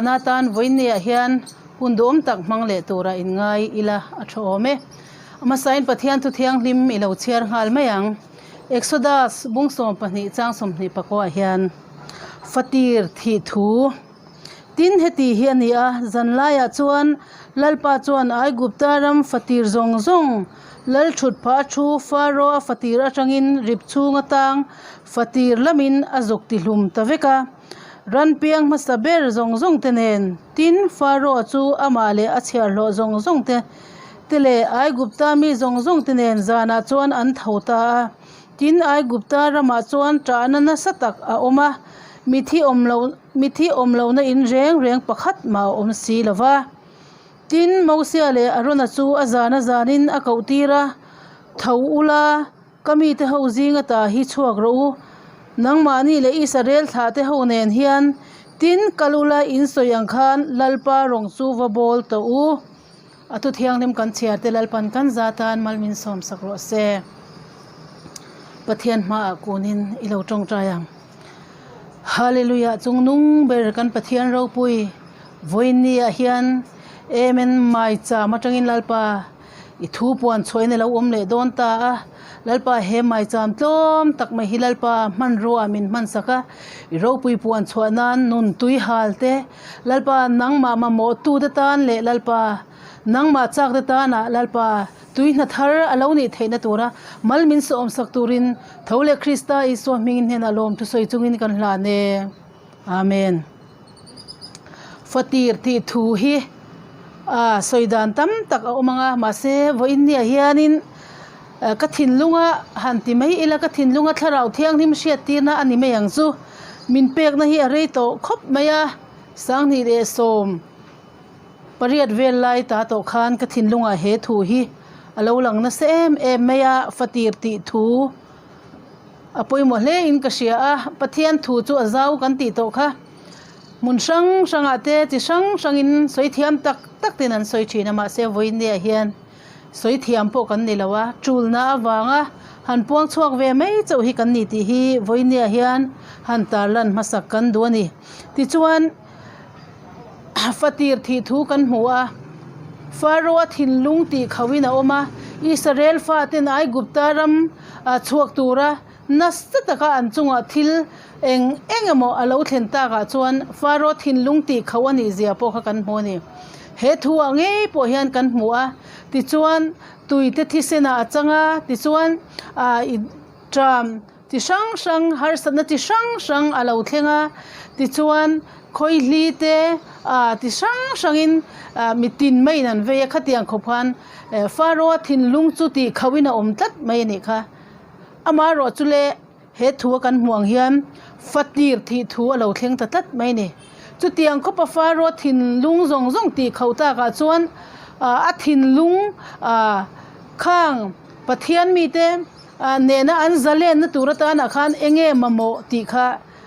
nghahna atan vawiinniah hian hun duhawm tak hmang leh tura inngai ila a tha awm e. A hmasain Pathian thu thianghlim i lo chhiar nghal mai ang. Exodus bung 12 chang 21 hian Fatir thih thu Tin, heti hi a ni a, zanlaiah chuan Lalpa chuan Aigupta ram fatir zawng zawng, lal thut phah a thu Pharaoh-a fatir atangin rip chhung atang fatir lamin a zuk tihlum ta vek a, ran piang hmasa ber zawng zawng te nen. Tin, Pharaoh-a chu amah leh a chhiarhlawh zawng zawng te te leh Aigupta mi zawng zawng te nen zanah chuan an tho ta a. Tin, Aigupta ramah chuan ṭahna nasa tak a awm a, mithi awm lo mithi awm lohna in reng reng pakhat mah a awm si lo va. Tin, Mosia leh Arona chu a zan a zanin a koh tir a, Tho ula, ka mite ho zinga ta hi chhuak rawh u, nangmahni leh Israel thlahte ho nen hian, tin, kal ula in sawi ang khan Lalpa rawng chu va bawl tawh u. A thu thianghlim kan chhiar te Lalpan kan za tan mal min sawm sak rawh se. Pathian hmaah kunin i lo tawngtai ang. Hallelujah chung nung ber kan Pathian ropui vawiinni ah hian Amen maicham atangin Lalpa i thu puan chhuahin a lo awm leh dawn ta a, Lalpa he maicham tlawm tak mai hi Lalpa hmanrua min hman sak a, i ropui puan chhuah nan nun tui hal te Lalpa nangmah mamawh tu te tan leh Lalpa nangmah chak te tanah Lalpa tui hna thar a lo nih theihna tura mal min sawm sak turin tho leh Krista Isua hmingin hnenah lawm thusawi chungin kan hlan e. Amen. Fatir tih thu hi a sawi dan tam tak a awm ang a, mahse vawiin niah hianin ka thinlunga han ti mai ila ka thinlunga thlarau thianghlim hriat tirna a ni mai ang chu. Min pekna hi a rei tawh khawp mai a, sanghnih leh sawm pariat vel lai ta tawh khan ka thinlungah he thu hi a lo lang nasa em em mai a, fatir tih thu a pawimawh hle in ka hria a, Pathian thu chu a zau kan tih tawh kha hmun hrang hrangah te chi hrang hrangin sawi thiam tak tak ten an sawi thin a mahse vawiinniah hian sawi thiam pawh kan ni lo a, tulna avanga han puang chhuak ve mai chauh hi kan ni tih hi vawiinniah hian han tarlan hmasak kan duh a ni. Tichuan fatir thih thu kan hmu a, Pharaoh-a thinlung tih khauhin a awm a, Israel faten Aigupta ram chhuak tura nasa taka an chungah thil eng eng emaw a lo thlen takah chuan Pharaoh thinlung tih khauh a nih zia pawh kha kan hmu a ni. He thuah ngei pawh hian kan hmu a, tichuan tuite thisenah a chang a, tichuan i ṭam chi hrang hrang harsatna chi hrang hrang a lo thleng a, tichuan khawihli te ah ti hrang hrangin ah mitin maiin an vei a, khatiang khawp khan Pharaoh-a thinlung chu tih khauhin a awm tlat mai a nih kha. Amaherawh chu le he thu a kan hmuh ang hian fatir thih thu a lo thleng ta tlat mai a ni. Chutiang khawpa Pharaoh thinlung zawng zawng tih khauh takah chuan ah a thinlung ah khang Pathian mite nena an zalenna tur atanah khan eng nge mamawh tih kha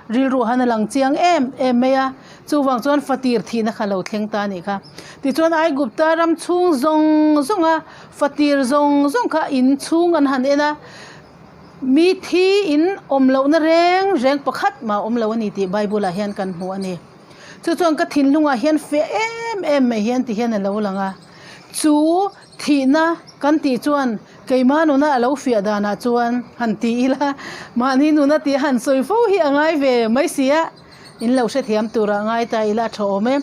rilru han a lang chiang em em mai a, chuvang chuan fatir thihna kha lo thleng ta a nih kha. Tichuan Aigupta ram chhung zawng zawnga fatir zawng zawng kha in chhung an han en a, mi thi in awm lohna reng reng pakhat mah a awm lo a ni tih Bible ah hian kan hmu a ni. Chu chuan ka thinlungah hian feh em em mai hian ti hian a lo lang a, chu thihna kan tih chuan Keimah nuna a lo fiah danah chuan han ti ila, mahni nuna tih han sawi fo hi a ngai ve mai si a, in lo hrethiam turah ngai ta ila a tha awm e.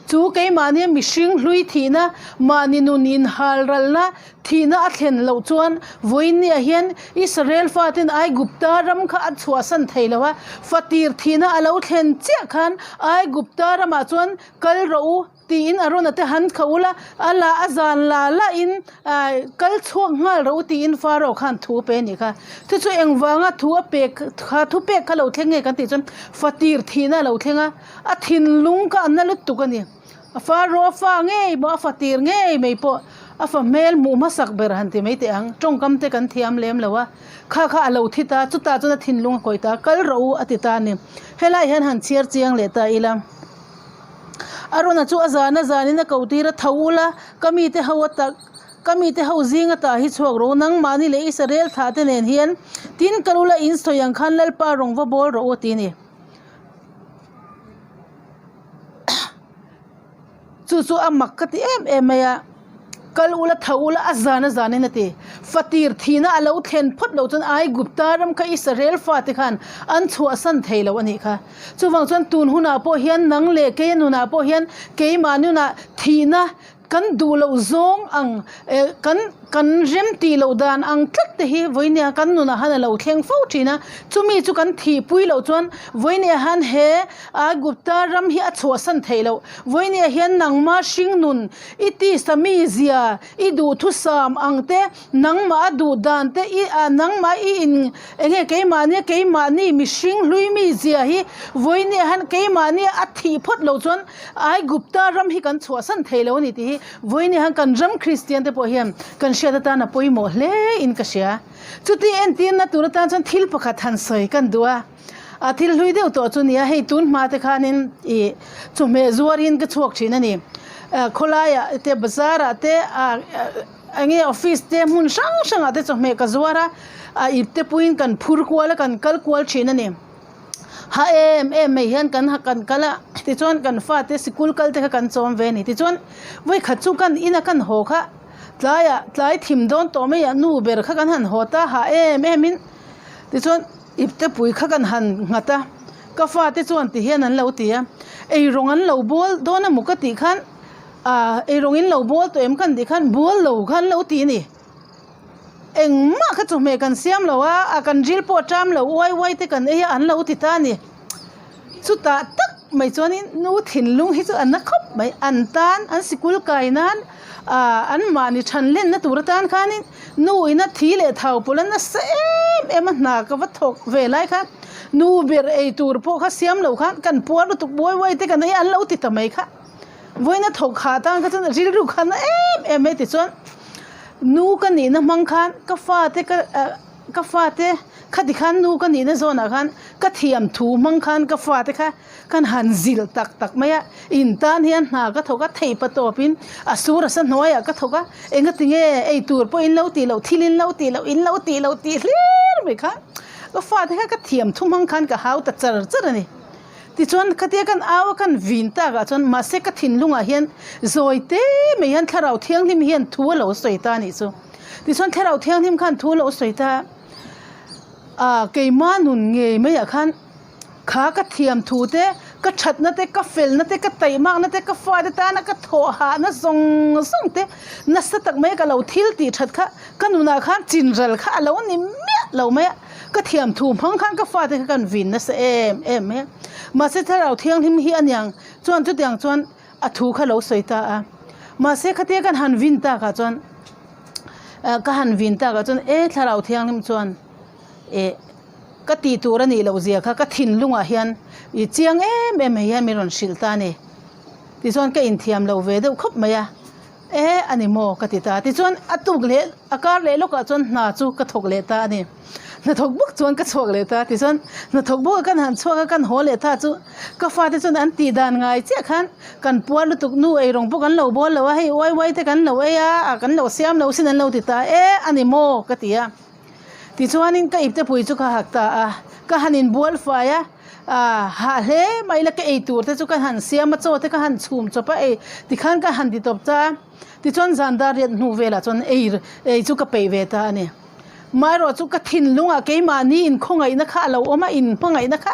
Chu keimahnia mihring hlui thihna, mahni nun inhal ralna thihna a thlen loh chuan vawiinniah hian Israel faten Aigupta ram kha a chhuahsan thei lo a, fatir thihna a lo thlen chiah khan Aigupta ramah chuan kal rawh u, Tiin Arona te han kha ula, a la a zan la la in kal chhuak nghal rawh u tiin Pharaoh khan thu pe a nih kha. Chu chu engvanga thu a pek kha thu pek kha lo thleng nge kan tih chuan fatir thihna a lo thleng a, a thinlung kha a na lutuk a ni. Pharaoh a fa ngei maw a fatir ngei mai pawh a fa hmel hmuh hmasak ber han ti mai teh ang, tawngkam te kan thiam lem lo a, kha kha a lo thi ta, chutah chuan a thinlung a kawih ta, kal rawh u a ti ta a ni. Helai hian han chhiar chiang leh ta ila. Arona chu a zan a zanin a ko tir a, Tho ula, ka mite ho a tak, ka mite ho zing ata hi chhuak rawh u, nangmahni leh Israel thlah te nen hian tin kal ula in sawi ang khan Lalpa rawng va bawl rawh u, a ti a ni. Chu chu a mak ka ti em em mai a, Kal ula tho ula a zan a zanin a ti. Fatir thihna a lo thlen phawt loh chuan Aigupta ram kha Israel fate khan an chhuahsan thei lo a nih kha. Chuvang chuan tun hunah pawh hian nang leh keia nunah pawh hian keimah nunah thihna kan duh loh zawng ang eh kan kan rem tih loh dan ang tlat te hi vawinia kan nunah han a lo thleng fo thin a. Chumi chu kan thihpui loh chuan vawinia han he Aigupta ram hi a chhuahsan theih loh. Vawinia hian nangma hringnun I tisa mizia, i duhthusam ang te, nangmah a duh dan te, i ah nangmah i in eng nge keimahni keimahni mihring hlui mizia hi vawinia hian keimahni a thih phawt loh chuan Aigupta ram hi kan chhuahsan thei lo a ni tih hi vawinia hian kan ram Kristian te pawh hian kan hriat atan a pawimawh hle in ka hria. Chuti entirna tur atan chuan thil pakhat han sawi kan duh a. A thil hlui deuh tawh chu nia, hei tun hma te khanin ih chawhmeh zuarin ka chhuak thin a ni. Khawlaiah te bazar ah te ah eng nge office te hmun hrang hrangah te chawhmeh ka zuar a, a ip te puiin kan phur kual a kan kal kual thin a ni. Ha em em mai hian kan kan kal a tichuan kan fate sikul kal te kha kan chawm ve a ni. Tichuan vawikhat chu kan ina kan haw kha tlaiah tlai thim dawn tawh mai ah nu ber kha kan han haw ta ha em em in tichuan Iptepui kha kan han nghat a, ka fate chuan ti hian an lo ti a, eirawng an lo bawl dawn emaw ka tih khan ah eirawng in lo bawl tawh em kan tih khan bawl lo kha an lo ti a ni. Engmah kha chawhmeh kan siam lo a, a kan ril pawh a ṭam lo uai uai te kan ei a an lo ti ta a ni. Chutah tak mai chuanin nu thinlung hi chu a na khawp mai, an tan an sikul kai nan ah an mahni than lenna tur atan khanin nu ina thi leh thau pawlh a nasa em em a hna ka va thawk ve lai khan nu ber ei tur pawh kha siam lo khan kan puar lutuk buai buai te kan ei an lo ti ta mai kha vawiina thawk hah tan kha chuan rilru kha na em em mai tichuan nu ka nihna hmang khan ka fate ka ah. Ka fate khati khan nu ka nihna zawnah khan ka thiam thu hmang khan ka fate kha kan han zilh tak tak mai a, in tan hian hna ka thawk a, thei pa tawpin a sur a sa hnuaiah ka thawk a, engati nge ei tur pawh in lo tih loh, thil in lo tih loh, in lo tih loh tih hlir mai khan ka fate kha ka thiam thu hmang khan ka hau ta char char a ni. Tichuan khatia kan au a kan vin takah chuan mahse ka thinlungah hian zawi te mai hian thlarau thianghlim hian thu a lo sawi ta a nih chu. Tichuan thlarau thianghlim khan thu a lo sawi ta a, keimah nun ngei maiah khan kha ka thiam thu te, ka thatna te, ka felna te, ka taihmakna te, ka fate tana ka thawhhahna zawng zawng te nasa tak mai ka lo thil tih that kha ka nunah khan chinral kha a lo ni miah lo mai a. Ka thiam thu hmang khan ka fate kha kan vin nasa em em mai a. Mahse thlarau thianghlim hi a niang chuan chutiang chuan a thu kha lo sawi ta a. Mahse khatia kan han vin takah chuan ah ka han vin takah chuan e thlarau thianghlim chuan eh ka tih tur a nih loh zia kha ka thinlungah hian ih chiang em em mai hian min rawn hrilh ta a ni. Tichuan ka inthiam lo ve deuh khawp mai a. E a ni maw ka ti ta. Tichuan a tuk leh a kar leh lawkah chuan hna chu ka thawk leh ta a ni. Hnathawk bawk chuan ka chhuak leh ta. Tichuan hnathawk bawka kan han chhuak a kan haw leh ta chu ka fate chuan an tih dan ngai chiah khan kan puar lutuk nu eirawng pawh kan lo bawl lo a, hei uai uai te kan lo ei a, a kan lo siam lo sin an lo ti ta. E a ni maw ka ti a. Tichuanin ka iptepui chu ka hak ta a, ka han inbual fai a. Ah, hah hle mai la ka ei tur te chu ka han siam a, chaw te ka han chhum chawp a, ei tikhan ka han ti tawp ta a, tichuan zan dar riat hnu velah chuan ei ei chu ka peih ve ta a ni. Maherawh chu ka thinlungah keimahni inkhawngaihna kha a lo awm a, inhmangaihna kha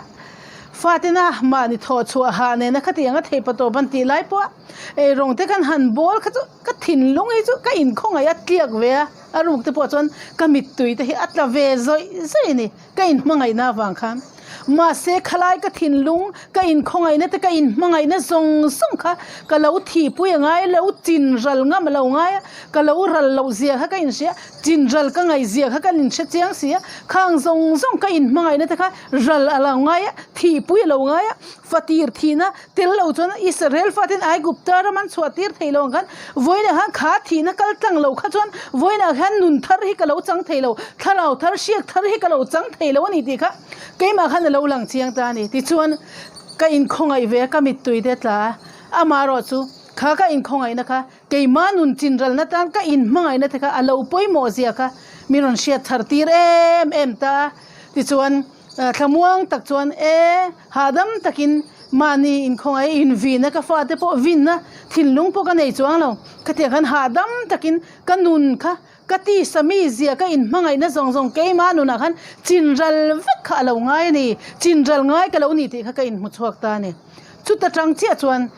fatena mahni thawh chhuah hah nena khatiang a thei pa tawp an tih lai pawh a, ei rawng te kan han bawl kha chu ka thinlung hi chu ka inkhawngaih a tliak ve a, a ruk te pawh chuan ka mittui te hi a tla ve zawih zawih a ni. Ka inhmangaihna avang khan. Mahse, khalai ka thinlung, ka inkhawngaihna te, ka inhmangaihna zawng zawng kha ka lo thihpui a ngai, lo chin ral ngam a lo ngai a, ka lo ral loh zia kha ka inhria, chin ral ka ngaih zia kha ka inhre chiang si a, khang zawng zawng ka inhmangaihna te kha ral a lo ngai a, thihpui a lo ngai a, fatir thihna tel lo chuan Israel faten Aigupta ram an chhuah tir thei lo ang khan vawiinah khan kha thihna kal tlang lo kha chuan vawiinah khan nun thar hi ka lo chang thei lo, thlarau thar, hriak thar hi ka lo chang thei lo a ni tih kha keimah khan a lo lang chiang ta a ni. Tichuan ka inkhawngaih ve a, ka mittui te a tla a, amaherawh chu kha ka inkhawngaihna kha keimah nun chinralna tan ka inhmangaihna te kha a lo pawimawh zia kha min rawn hriat thar tir em em ta a. Tichuan thlamuang tak chuan e hahdam takin. Mahni inkhawngaih invinna ka fate pawh vinna thinlung pawh ka nei chuang lo. Khatiang khan hahdam takin ka nun kha ka tisa mi zia ka inhmangaihna zawng zawng keimah nunah khan chinral vek kha a lo ngai a ni. Chinral ngai ka lo ni tih kha ka inhmu chhuak ta a ni. Chuta tang chiah chuan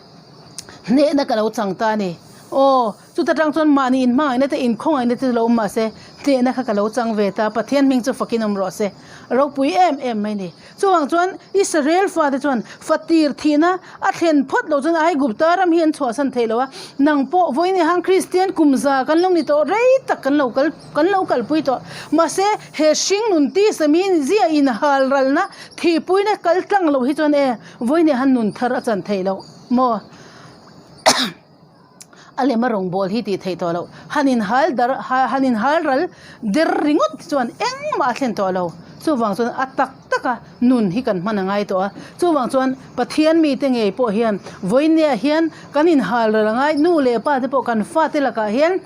hnehna ka lo chang ta a ni. Aw, chuta tang chuan mahni inhmangaihna te inkhawngaihna te chu lo awm mah se hnehna kha ka lo chang ve ta. Pathian hming chu fakin awm rawh se. Ropui em em mai a ni. Chuvang chuan Israel fate chuan fatir thihna a thlen phawt loh chuan Aigupta ram hi an chhuahsan thei lo a, nang pawh vawiin hang Kristian kum za kan lo ni tawh rei tak kan lo kal kan lo kalpui tawh. Mahse he hringnun tisa mi zia inhal ralna thihpuina kal tlang loh hi chuan e vawiin han nun thar a chan theih loh maw? A lem a rawngbâwl hi tih theih tawh loh. Han inhal dar han inhal ral der ringawt te chuan engmah a thlen tawh lo. Chuvang chuan a tak tak a nun hi kan hman a ngai tawh a. Chuvang chuan Pathian mite ngei pawh hian vawinia hian kan inhal ral a ngai. Nu leh pa te pawh kan fate lakah hian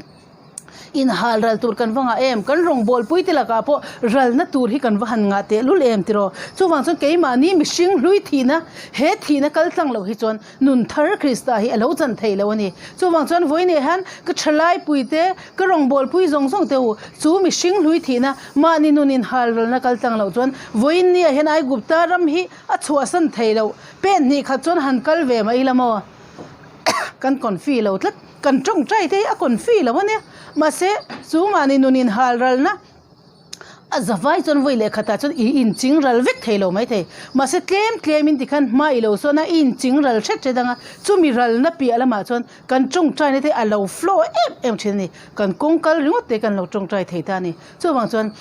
Inhal ral tur kan va ngah em? Kan rawngbawlpui te lakah pawh ralna tur hi kan va han ngah tehlul em tiraw? Chuvang chuan keimahni mihring hlui thihna, he thihna kal tlang loh hi chuan nun thar Krista hi a lo chan thei lo a ni. Chuvang chuan vawiin eh hian ka thalaipui te, ka rawngbawlpui zawng zawng te u, chu mihring hlui thihna, mahni nun inhal ralna kal tlang loh chuan vawiin ni ah hian Aigupta ram hi a chhuahsan thei loh. Pen hnih khat chuan han kal ve mai ila maw? Kan confi lo tlat. Kan tawngtai te hi a confi lo a nia. Mahse, chu mahni nun inhal ralna a zavai chuan vawi leh khatah chuan i inching ral vek thei lo maithei. Mahse, tlem tlemin tikhan hma i lo sawn a, i inching ral hret hret ang a, chumi ralna piah lamah chuan kan tawngtaina te a lo flow em em thin a ni. Kan kawng kal ringawt te kan lo tawngtai thei ta a ni. Chuvang chuan.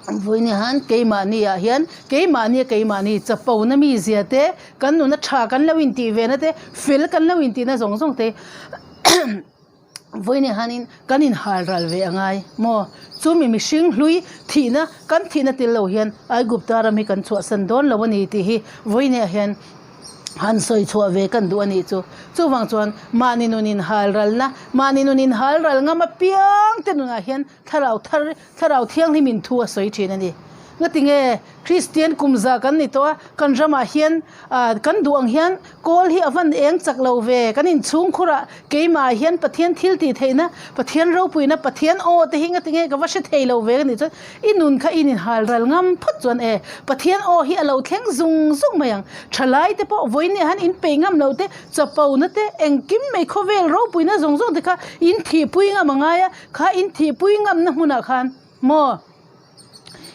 Vawiin hian keimahni ah hian keimahni a keimahni chapona mizia te kan nuna tha kan lo intih ve na te fel kan lo intih na zawng zawng te vawiin hianin kan inhal ral ve a ngai maw chumi mihring hlui thihna kan thihna tel lo hian Aigupta ram hi kan chhuahsan dawn lo a ni tih hi vawiin ah hian han sawi chhuah ve kan duh a nih chu. Chuvang chuan mahni nun inhal ralna mahni nun inhal ral ngam apiang te nunah hian thlarau thar Thlarau Thianghlimin thu a sawi thin a ni. Ngatinge Kristian kum za kan ni tawh a, kan ramah hian kan duh ang hian kawl hi a van eng chak lo ve, kan inchhungkhurah keimahah hian Pathian thil tih theihna, Pathian ropuina, Pathian aw te hi ngatinge ka va hre thei lo ve ka nih chuan i nun kha in inhal ral ngam phawt chuan e, Pathian aw hi a lo thleng zung zung mai ang. Thalai te pawh vawiin ah hian in peih ngam lo te, chapona te, engkim mai khawvel ropuina zawng zawng te kha in thihpui ngam a ngai a, Kha in thihpui ngamna hmunah khan maw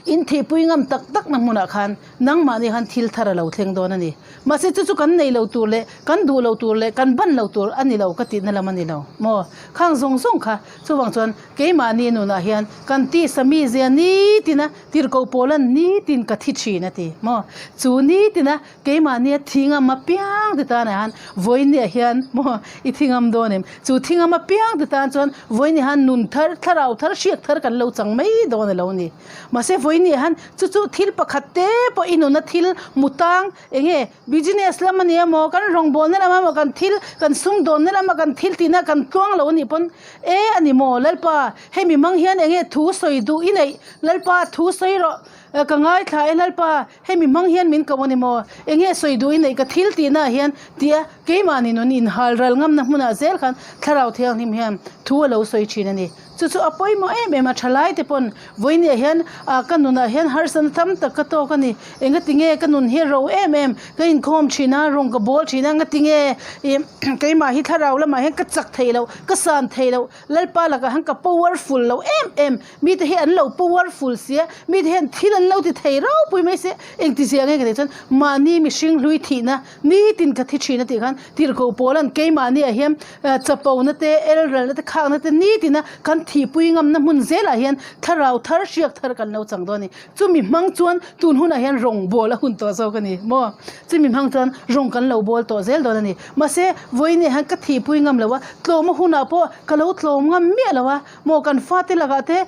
in thihpui ngam tak takna hmunah khan nangmahni khan thil thar a lo thleng dawn a ni. Mahse chu chu kan nei lo tur leh kan duh lo tur leh kan ban lo tur a ni lo ka tihna lam a ni lo maw. Khang zawng zawng kha chuvang chuan keimahni nunah hian kan tisa mizia nitina tirhkoh pawlan nitin ka thi thin a ti maw. Chu nitina Keimahnia thingam apiang te tan ah hian vawinia hian maw i thingam dawn em? Chu thingam apiang te tan chuan vawinia hian nun thar, thlarau thar, hriak thar kan lo chang mai dawn a lo ni. Mahse vawinia hian chu chu thil pakhat te pawh i nuna thil mu tang eng nge business lam a ni emaw, kan rawngbawlna lam emaw, kan thil kan sumdawnna lama kan thil tihna kan tluang lo a nih pawn e a ni maw Lalpa hemi mang hian eng nge thu sawi duh i neih Lalpa thu sawi rawh ka ngaithla e Lalpa Hemi hmang hian min ko a ni maw? Enge sawi duh i neih ka thil tihna ah hian tia keimahni nun inhal ral ngamna hmunah zel khan Thlarau Thianghlim hian thu a lo sawi thin a ni. Chu chu a pawimawh em em a, thalai te pawn vawinia hian ah ka nunah hian harsatna tam tak ka tawk a ni. Engati nge ka nun hi ro em em? Ka inkhawm thin a, rawng ka bawl thin a, engati nge ih keimah hi thlarau lamah hian ka chak thei loh, ka san thei loh, Lalpa lakah hian ka powerful lo em em, mite hi an lo powerful sia, mite hian thil an lo ti thei ropui mai sia, engti zia nge ka tih chuan mahni mihring hlui thihna nitin ka thi thin a tih khan tirhkoh pawla'n keimahni ah hian chapona te, elrelna te, khakna te nitina kan thihpui ngamna hmun zelah hian thlarau thar hriak thar kan lo chang dawn a ni. Chumi hmang chuan tun hunah hian rawng bawl a hun tawh zawk a ni maw? Chumi hmang chuan rawng kan lo bawl tawh zel dawn a ni. Mahse, vawiin hian ka thihpui ngam lo a, tlawm a hunah pawh ka lo tlawm ngam miah lo a, maw kan fate lakah te,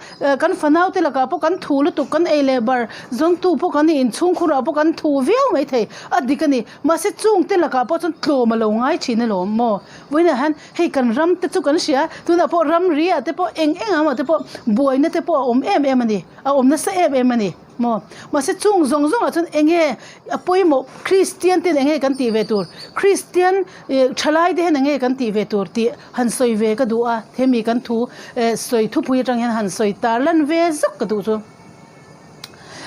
kan fanau te lakah pawh kan thu lutuk, kan ei leh bar zawngtu pawh kan inchhungkhurah pawh kan thu viau mai thei a dik a ni. Mahse, chungte lakah pawh chuan tlawm a lo ngai thin alawm maw? Vawiinah hian hei kan ram te chu kan hria, tunah pawh ramri ah te pawh eng eng ah te pawh buaina te pawh a awm em em a ni, a awm nasa em em a ni. Maw? Mahse chung zawng zawngah chuan eng nge a pawimawh Kristian ten eng nge kan tih ve tur, Kristian ih thalai te hian eng nge kan tih ve tur tih han sawi ve ka duh a, hemi kan thu eh sawi thupui atang hian han sawi tar lan ve zawk ka duh chu.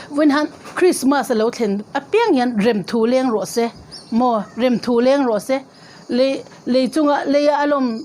Vawiin han Krismas a lo thlen apiang hian remthu leng rawh se maw remthu leng rawh se lei lei chunga leia a lawm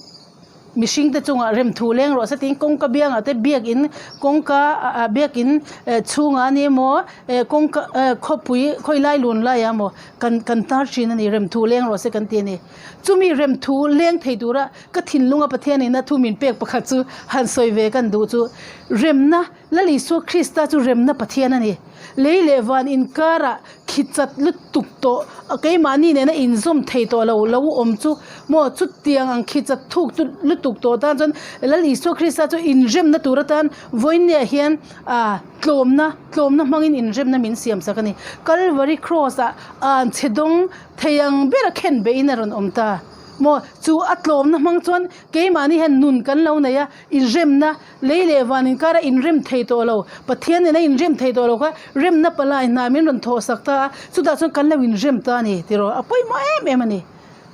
mihring te chungah remthu leng rawh se tiin kawngka biangah te biakin kawngka ah biakin eh chhungah a ni emaw eh kawngka eh khawpui khawi lai lun laiah emaw kan kan tar thin a ni remthu leng rawh se kan ti a ni chumi remthu leng thei tura ka thinlunga Pathianin a thu min pek pakhat chu han sawi ve kan duh chu remna Lal Isua Krista chu remna Pathian a ni. Lei leh van inkarah khi chat lutuk tawh a keimahni nena inzawm thei tawh lo lo awm chu maw chutiang ang khi chat thuk lutuk tawh tan chuan Lal Isua Krista chu inremna tur atan vawinia hian ah tlawmna tlawmna hmangin inremna min siam sak a ni. Kalvari Cross ah an chhe dawng thei ang bera khen beihin a rawn awm ta maw chu a tlawmna hmang chuan keimahni hian nun kan lo nei a inremna Lei leh van inkara inrem thei tawh lo, Pathian nena inrem thei tawh lo kha remna palai hna min rawn thawh sak ta a, chutah chuan kan lo inrem ta a ni tiraw, a pawimawh em em a ni.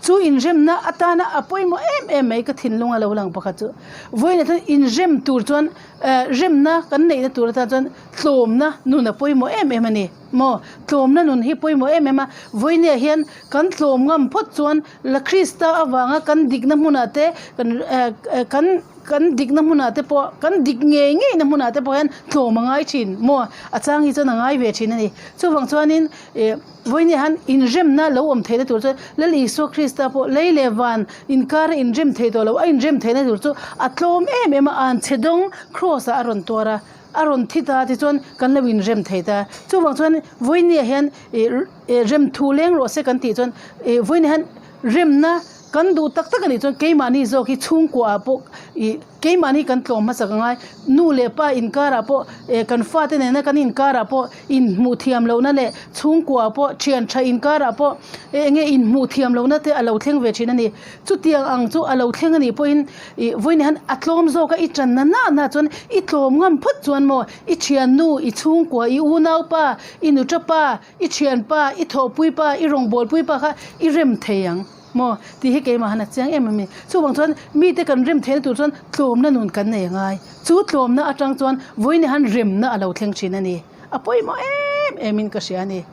Chu inremna atana a pawimawh em em mai ka thinlung a lo lang pakhat chu. Vawiinah chuan inrem tur chuan eh remna kan neihna tur atan chuan tlawmna nun a pawimawh em em a ni maw? Tlawmna nun hi pawimawh em em a, vawiinah hian kan tlawm ngam phawt chuan la Krista avanga kan dikna hmunah te kan eh kan Kan dikna hmunah te pawh, kan dik ngei ngeina hmunah te pawh hian tlawm a ngai thin maw? A chang hi chuan a ngai ve thin a ni. Chuvang chuanin ih vawinia han inremna lo awm theihna tur chuan Lal Isua Krista pawh lei leh van inkara inrem thei tawh lo, a inrem theihna tur chu a tlawm em em a, an chhe dawng Kraws ah a rawn tuar a, a rawn thi ta tichuan kan lo inrem thei ta. Chuvang chuan vawinia hian ih remthu leng rawh se kan tih chuan ih vawinia hian remna Kan duh tak tak a nih chuan keimahni zawk hi chhungkua ah pawh ih keimahni kan tlawm hmasak a ngai. Nu leh pa inkarah pawh eh kan fate nena kan inkarah pawh inhmuh thiam lohna leh chhungkua ah pawh thian tha inkarah pawh eh eng nge inhmuh thiam lohna te a lo thleng ve thin a ni. Chutiang ang chu a lo thleng a nih pawhin ih vawiin hian a tlawm zawk a i tan na na na chuan i tlawm ngam phawt chuan maw i thiannu, i chhungkua, i unaupa, i nutapa, I thianpa, i thawhpuipa, i rawngbawlpuipa kha i rem thei ang maw tih hi keimah han a chiang em em a ni. Chuvang chuan mite kan rem theihna tur chuan tlawmna nun kan nei a ngai. Chu tlawmna atang chuan vawiin han remna a lo thleng thin a ni. A pawimawh em em in ka hria a ni.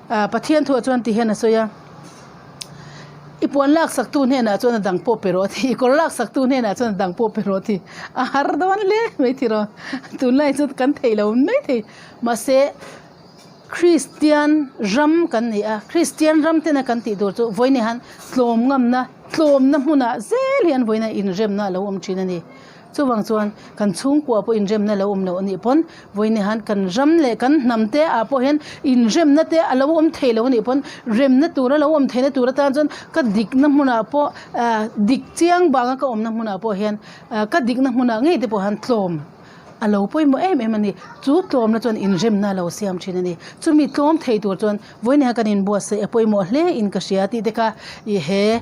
Ah Pathian thuah chuan ti hian a sawi a, I puan laksaktu hnenah chuan a dang pawh pe rawh a ti, i kawr laksaktu hnenah chuan a dang pawh pe rawh a ti. A har dawn hle mai tiraw. Tunlai chu kan theih lo mai thei. Mahse. Kristian ram kan ni a, Kristian ram tena kan tih tur chu vawiin hian tlawm ngamna, tlawmna hmunah zel hian vawiin a inremna a lo awm thin a ni. Chuvang chuan kan chhungkua pawh inremna a lo awm loh a nih pawn vawiin hian kan ram leh kan hnam te ah pawh hian inremna te a lo awm thei lo a nih pawn remna tur a lo awm theihna tur atan chuan ka dikna hmunah pawh ah dik chiang banga ka awmna hmunah pawh hian ah ka dikna hmunah ngei te pawh hian tlawm A lo pawimawh em em a ni. Chu tlawmna chuan inremna a lo siam thin a ni. Chumi tlawm thei tur chuan vawiin kan inbuatsaih a pawimawh hle in ka hria tih te kha i he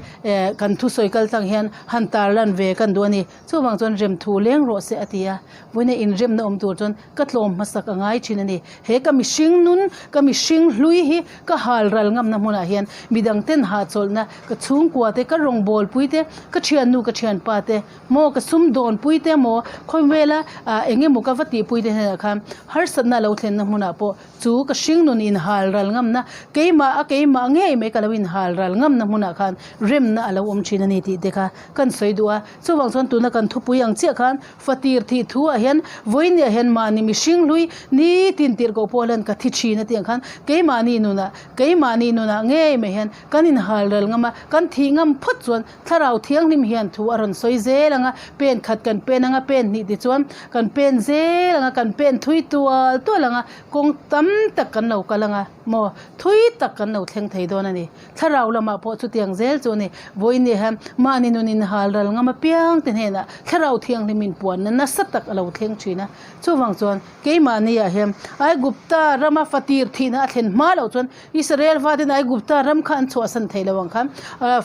kan thusawi kal tlang hian han tar lan ve kan duh a ni. Chuvang chuan remthu leng rawh se a ti a. Vawiin inremna awm tur chuan ka tlawm hmasak a ngai thin a ni. He ka mihring nun, ka mihring hlui hi ka hal ral ngamna hmunah hian midang ten hahchawlhna, ka chhungkua te, ka rawngbawlpui te, ka thiannu, ka thianpa te, Maw ka sum dawn pui te maw khawivela ah eng emaw ka va tih pui te hnenah khan harsatna a lo thlenna hmunah pawh chu ka hringnun inhal ral ngamna keimah a keimah ngei mai ka lo inhal ral ngamna hmunah khan remna a lo awm thin a ni tih te kha kan sawi duh a. Chuvang chuan tuna kan thupui ang chiah khan fatir thih thu ah hian vawinia hian mahni mihring hlui nitin tirh koh pawh hian ka thi thin a tih ang khan keimahni nunah keimahni nunah ngei mai hian kan inhal ral ngam a, kan thih ngam phawt chuan Thlarau Thianghlim hian thu a rawn sawi zel ang a, pen khat kan pen ang a, pen hnih ti chuan kan pen zel ang a, kan pen thui tual tual ang a, kawng tam tak kan lo kal ang a. Maw? Thui tak kan lo thleng thei dawn a ni. Thlarau lamah pawh chutiang zel chu a ni. Vawiin hian mahni nun inhal ral ngam apiang te hnenah Thlarau Thianghlim inpuanna nasa tak a lo thleng thin a. Chuvang chuan keimahniah hian Aigupta rama fatir thihna a thlen hma loh chuan Israel faten Aigupta ram kha an chhuahsan thei lo ang khan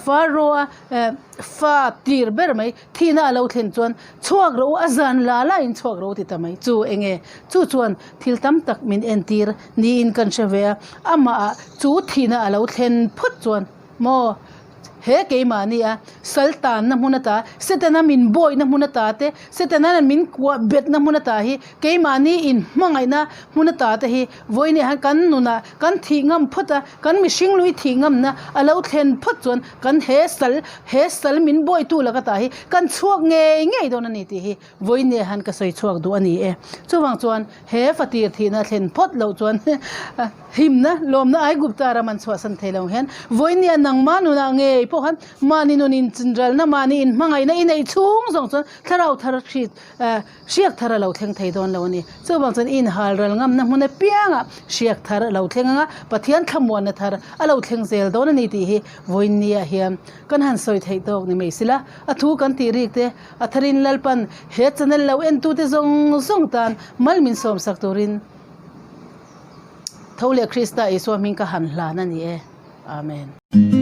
Pharaoh-a fa tir ber mai thihna a lo thlen chuan chhuak rawh u, a zan la la in chhuak rawh u ti ta mai. Chu enge? Chu chuan thil tam tak min entir niin kan hre ve a, amahah chu thihna a lo thlen phawt chuan maw he keimahni a sal tanna hmun ata, Setana min bawihna hmun ata te, Setana min kuah betna hmun ata hi keimahni inhmangaihna hmun ata te hi vawiin hian kan nunah kan thih ngam phawt a, kan mihring lui thih ngamna a lo thlen phawt chuan kan he sal, he sal min bawitu laka ta hi kan chhuak ngei ngei dawn a ni tih hi Vawiin han ka sawi chhuak duh a ni e. Chuvang chuan he fatir thihna thlen phawt loh chuan himna, lawmna Aigupta ram an chhuahsan thei lo ang hian vawiin nia nangmah nunah ngei pawh khan mahni nun inchinralna, mahni inhmangaihna i neih chhung zawng chuan thlarau thar hri hriak thar a lo thleng thei dawn lo a ni. Chuvang chuan i inhalral ngamna hmun apiangah hriak thar a lo thleng ang a, Pathian thlamuanna thar a lo thleng zel dawn a ni tih hi vawiin nia hian kan han sawi theih tawk ni mai sila. A thu kan tih rik te A tharin Lalpan he channel lo entute zawng zawng tan mal min sawmsak turin tho leh Krista Isua hming ka han hlan a ni e. Amen.